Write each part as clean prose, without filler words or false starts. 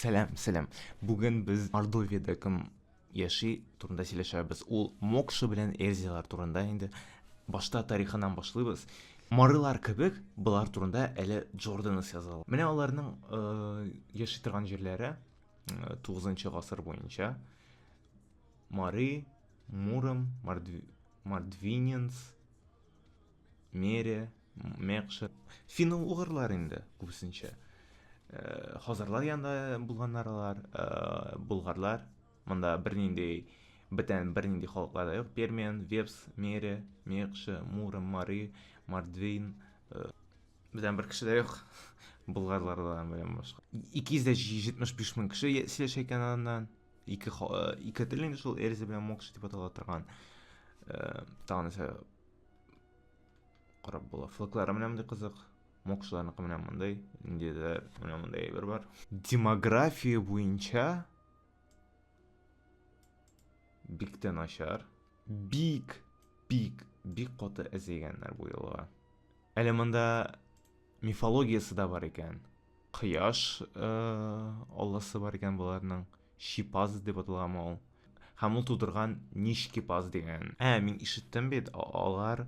Сәлам, сәлам. Бүген без Мордовиядә кем яши турында сөйләшәбез. Ул Мокша белән Эрзялар турында инде. Башта тарихыннан башлыйбыз. Марылар кебек, болар турында әле Джорданес яза. Менә аларның э, яши торган җирләре 9 гасыр буенча. Мари, Муром, Мордв... Мордвиненс, Мере, Мекша. Финно-угырлар инде күбесенчә. Э, хазарлар янында булганнар алар, э, болгарлар. Монда бернинди бүтән бернинди халыклар да юк. Пермиан, Вепс, Мере, Мекша, Муром, Мари, Мордвин. Э, бүтән бер кеше дә юк. Болгарлардан белән башка. 275 мең кеше сөйләшә икән аннан. Ике, ике тел инде шул Эрзя белән Мокша дип атала торган. Тагын нәрсә карап була. Флаглары менә мондый кызык. Мокшаларныкы менә мондый. Ниндидер менә мондый әйбер бар. Демография буенча бик тә начар. Бик, бик, бик каты әзәйгәннәр бу елга. Әле монда мифологиясе дә бар икән. Кояш э, алласы бар икән боларның. Шипаз дип аталган ул. Һәм ул тудырган Нишкипаз дигән. Ә, мин ишеттем бит, алар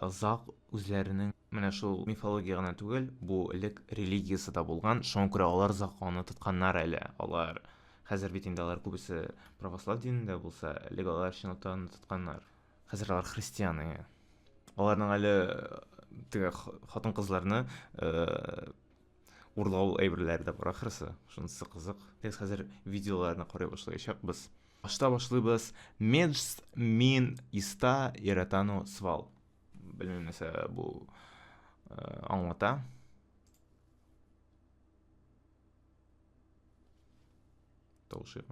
озак үзләренең менә шул мифология гына түгел, бу элек религиясе дә булган, шуңа күрә алар законны тотканнар әле. Алар хәзер бит инде алар күбесе православ динендә булса, элек алар чынлап та аны тотканнар. Хәзер алар христиан, әйе. Аларның әле теге хатын-кызларны урлау әйберләре дә бар ахрысы. Шунысы кызык. Без хәзер видеоларны карый башлаячакбыз. Башта башлыйбыз. Меджс мин иста иратану свал. Белмим нәрсә бу аңлата. Тавышы юк.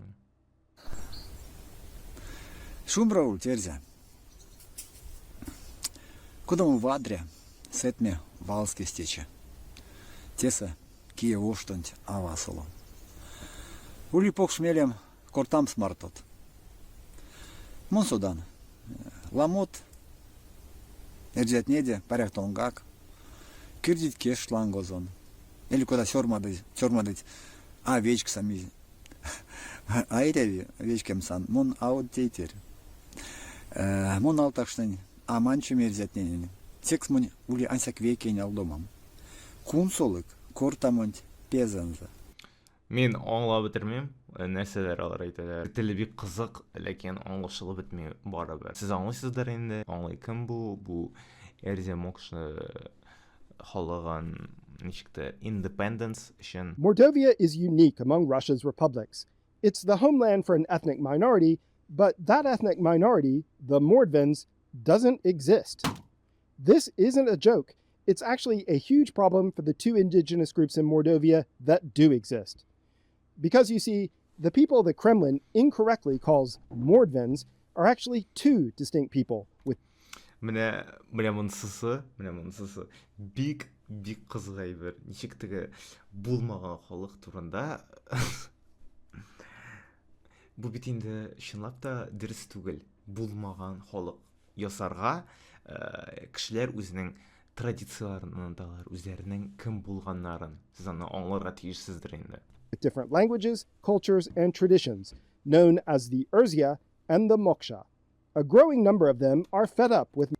Шумбра ульть, эрзя. Кодамо вадря сэтьме валскесь течи. Тесэ кие оштонть а васоло. Ули покш мелем кортамс мартот. Мон содан, ламот эрзятнеде, паряк тонгак, кирдить кеж лангозон. Эли кода сёрмадызь, сёрмадыть, а вечксамизь. А эряви вечкемс ан, мон а од тейтерь. Мон алтакшнынь а манчем эрзятненень. Секс монь ули ансяк вейке энялдомам. Кунсолык кортамонть пезэнзэ. Мин аңлап бетермим, нәрсәләр алар әйтәләр. Теле бик кызык, ләкин аңлашылып бетми барыбер. Сез аңлыйсыздыр инде, аңлый кем бу? Бу Эрзя Мокша халыгын ничек тә independence өчен. Mordovia is unique among Russia's republics. It's the homeland for an ethnic minority, but that ethnic minority, the Mordvins, doesn't exist. This isn't a joke. It's actually a huge problem for the two indigenous groups in Mordovia that do exist. Because you see, the people the Kremlin incorrectly calls Mordvins are actually two distinct people with Менә менә монсысы, менә монсысы бик бик кызык әйбер. Ничек теге булмаган халык турында бу бит инде чынлап та дөрес түгел. Булмаган халык ясарга э, кешеләр үзенең традицияләрен оныталар, үзләренең кем булганнарын. Сез аны аңларга тиешсездер инде. Different languages, cultures, and traditions, known as the Erzya and the Moksha. A growing number of them are fed up with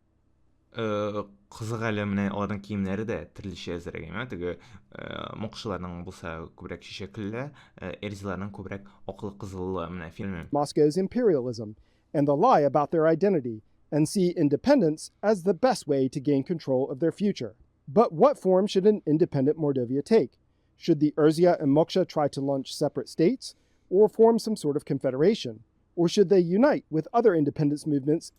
Э, кызык әле менә аларның киемнәре дә төрлечә әзрәк әйме теге э, мокшыларның булса күбрәк чәчәкле э, эрзиларның күбрәк аклы кызыллы менә фильм Moscow's imperialism and the lie about their identity and see independence as the best way to gain control of their future. But what form should an independent Mordovia take? Should the Erzya and Moksha try to launch separate states or form some sort of confederation? Or should they unite with other independence movements?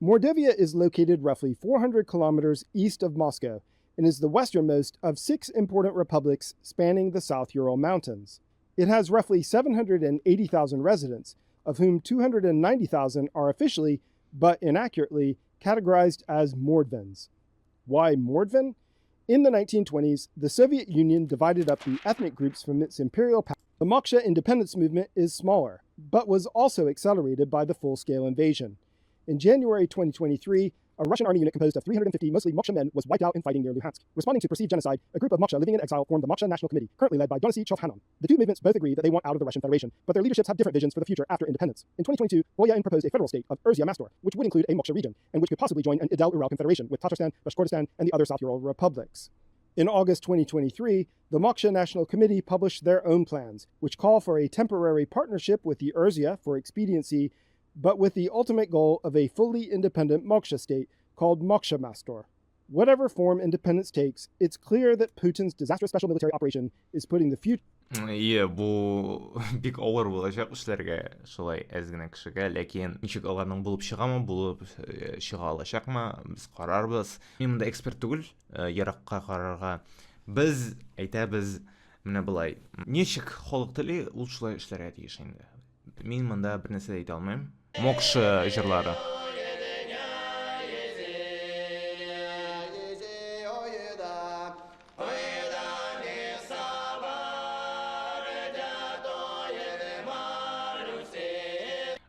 Mordovia is located roughly 400 kilometers east of Moscow and is the westernmost of six important republics spanning the South Ural Mountains. It has roughly 780,000 residents, of whom 290,000 are officially, but inaccurately, categorized as Mordvins. Why Mordvin? In the 1920s, the Soviet Union divided up the ethnic groups from its imperial power. The Moksha independence movement is smaller, but was also accelerated by the full scale invasion. In January 2023, a Russian army unit composed of 350 mostly Moksha men was wiped out in fighting near Luhansk. Responding to perceived genocide, a group of Moksha living in exile formed the Moksha National Committee, currently led by Donisi Chovhanon. The two movements both agree that they want out of the Russian Federation, but their leaderships have different visions for the future after independence. In 2022, Boyarin proposed a federal state of Erzya Mastor, which would include a Moksha region, and which could possibly join an Idel-Ural confederation with Tatarstan, Bashkortostan, and the other South Ural republics. In August 2023, the Moksha National Committee published their own plans, which call for a temporary partnership with the Erzya for expediency, but with the ultimate goal of a fully independent Moksha state called Moksha Mastor. Whatever form independence takes, it's clear that Putin's disastrous special military operation is putting the future Ие, бу бик авыр булачак эшләргә шулай әз генә кешегә, ләкин ничек аларның булып чыгамы, булып э, чыга алачакмы, без карарбыз. Мин монда эксперт түгел, э, еракка карарга. Без әйтәбез менә болай. Ничек халык тели, ул шулай эшләргә тиеш инде. Мин монда бер нәрсә дә әйтә алмыйм. Мокшы җырлары.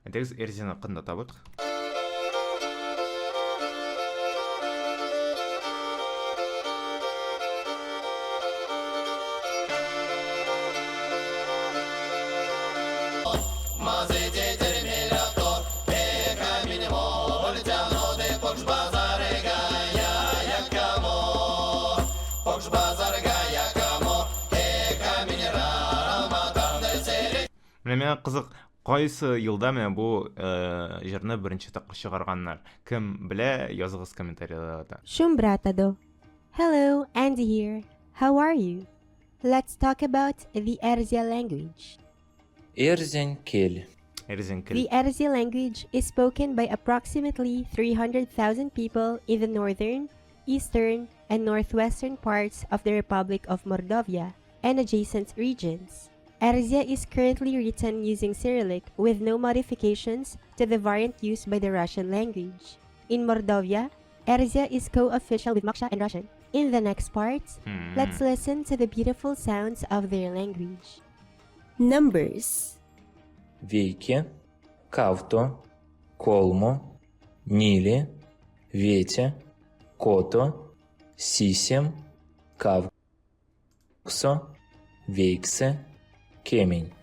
Әйдәгез Эрзяныкын да табыйк. Менә миңа кызык, кайсы елда менә бу э, җырны беренче тапкыр чыгарганнар? Кем белә, языгыз комментарийларда. Шумбратадо. Hello, Andy here. How are you? Let's talk about the Erzya language. Эрзянь кель. Эрзянь кель. The Erzya language is spoken by approximately 300,000 people in the northern, eastern, and northwestern parts of the Republic of Mordovia and adjacent regions. Erzya is currently written using Cyrillic with no modifications to the variant used by the Russian language. In Mordovia, Erzya is co-official with Moksha and Russian. In the next part, let's listen to the beautiful sounds of their language. Numbers. Вейке, кавто, колмо, ниле, вете, кото, сисем, кавксо, вейксэ, кемень.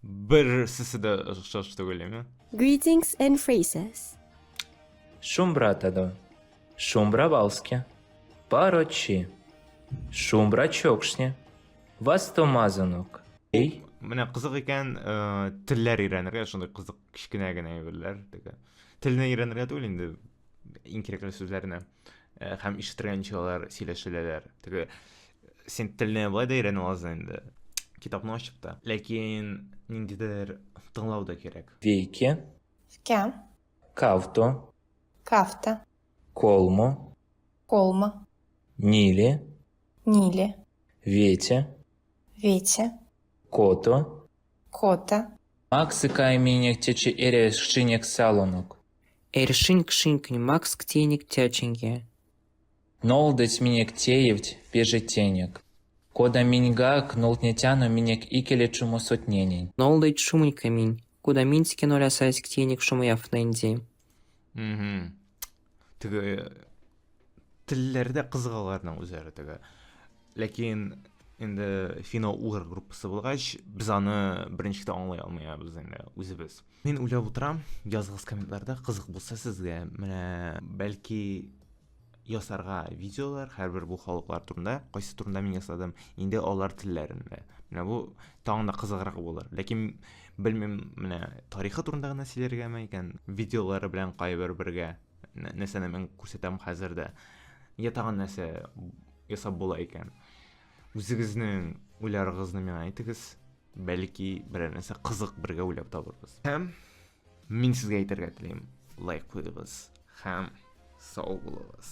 Берсесе дә охшаш түгел, әйме? Greetings and phrases. Шумбратадо. Шумбра валске. Паро чи. Шумбра чокшне. Вастомазонок. Эй. Менә кызык икән, э, телләр өйрәнергә, шундый кызык кечкенә генә әйберләр. Теге. Телне өйрәнергә түгел инде, иң кирәкле сүзләрне э, һәм ишетергә ничек алар сөйләшәләр. Теге син телне болай да өйрәнә аласың инде. Китапны ачып та. Ләкин ниндидер тыңлау да кирәк. Вейке. Вке. Кавто. Кавто. Колмо. Колмо. Ниле. Ниле. Вете. Вете. Кото. Кото. Максыкай минек течи эрявикс кшинек-салонок. Эршинь кшинтнень, максык тенек чачинге. Нолдыть минек теевть пежетенек, кода миньгак нолдтнетяно минек икеле чумосотненень. Нолдыть чумонька минь, кода минське нолясазь тенек чумоявтнэнь. Теге телләрдә кызык аларның үзләре теге. Ләкин инде фино-угыр группасы булгач, без аны берничек тә аңлый алмыйбыз инде үзебез. Мин уйлап утырам, языгыз комментларда, кызык булса сезгә, менә бәлки ясарга видеолар һәрбер бу халыклар турында, кайсы турында мин ясадым, инде алар телләрендә. Менә бу тагын да кызыграк булыр. Ләкин белмим, менә тарихы турында гына сөйләргәме икән, видеолары белән кайбер бергә нәрсәне мин күрсәтәм хәзер дә. Я тагын нәрсә ясап була икән. Үзегезнең уйларыгызны миңа әйтегез. Бәлки берәр нәрсә кызык бергә уйлап табырбыз. Һәм мин сезгә әйтергә телим, лайк куегыз һәм сау булыгыз.